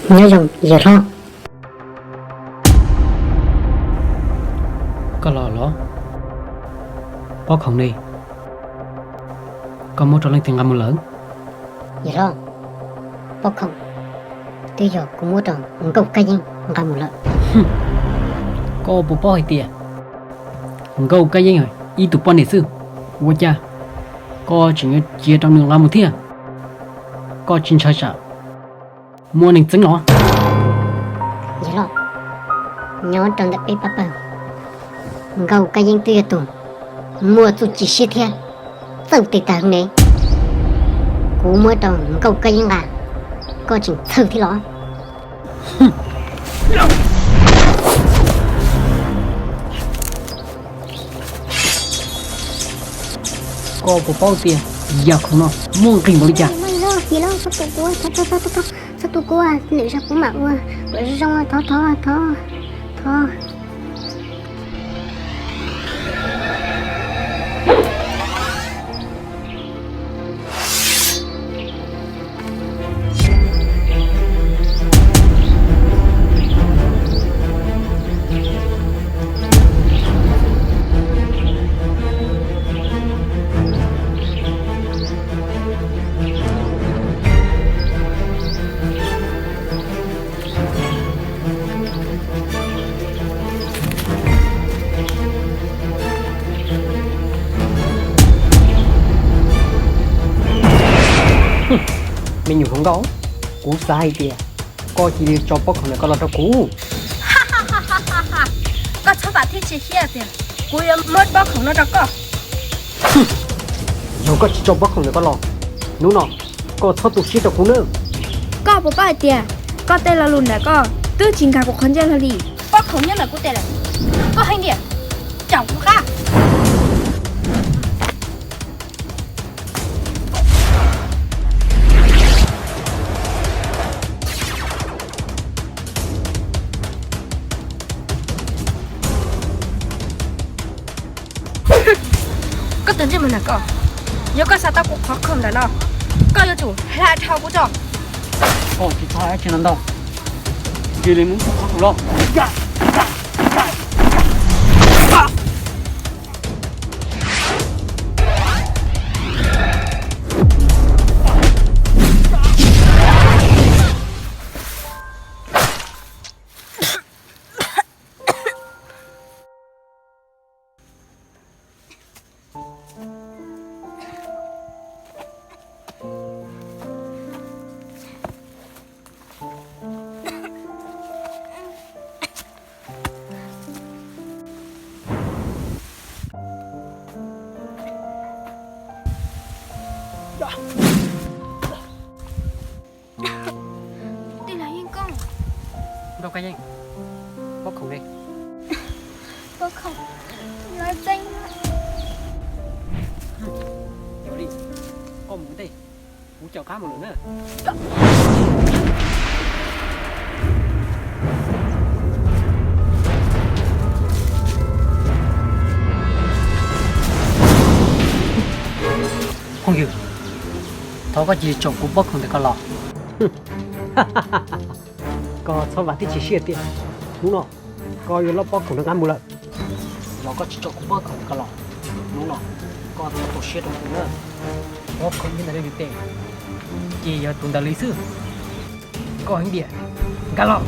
Nyob zoo yawg hlob. Koj los los? Pob khoom ne? Koj muab rau leej twg nqa mus lawm? Yawg hlob, pob khoom twb yog kuv muab rau Nkauj Kab Yeeb nqa mus lawm. Koj puas paub hais tias Nkauj Kab Yeeb ib tug poj niam xwb, ua cas koj tseem yuav cia rau nws nqa mus thiab? Koj tsis ntshai tsam muaj neeg txeeb los? Yawg hlob, nyob rau ntawm peb pab pawg, Nkauj Kab Yeeb twb yog tus muaj txuj ci siab thiab txawj tes taw ne. Kuv muab rau Nkauj Kab Yeeb nqa, koj tseem txhawj thiab los? Koj puas paub tias yam khoom no muaj nqis npaum li cas? Txhob tu kuv, lwm zaus kuv mam ua kom zoo zoo, thov thov thov thov. Me nyuam hluas nkauj, kuv xav hais tias koj cia li tso pob khoom ntawm koj los rau kuv. Koj txhob vam thiab tsis xav tias kuv yuav muab pob khoom no rau koj. Yog koj tsis tso pob khoom ntawm koj los, hnub no koj txhob tu siab rau kuv nawb. Koj puas paub hais tias koj tej lo lus ntawm koj twb tsis nkag kuv qhov ncauj hlo li. Pob khoom nyob ntawm kuv tes lawm, koj heev tiag, caum kuv qab. Koj tus ntsej muag ntawm koj, yog koj xav tau kuv qhov khoom ntawm no, koj yuav tsum hla dhau kuv tso. Koj tsis txhob hais dab tsi no ntau, cia li muab kuv qhov khoom los. Tej laus yeej koob. Nkauj Kab Yeeb, pob khoom ne? Pob khoom lawv txeeb. Yog li, koj mus ua ntej, kuv caum qab mus lawm na. Phooj ywg, thov koj cia li tso kuv pob khoom ntawm koj los. Koj txhob vam thiab tsis siab tiag, hnub no koj yuav lub pob khoom ntawd nqa mus lawm. Yog koj tsis tso kuv pob khoom ntawm koj los, hnub no koj txhob tu siab rau kuv na. Pob khoom nyob ntawm leej twg tes, ces yog tus ntawd li xwb. Koj heev tiag, nkag los.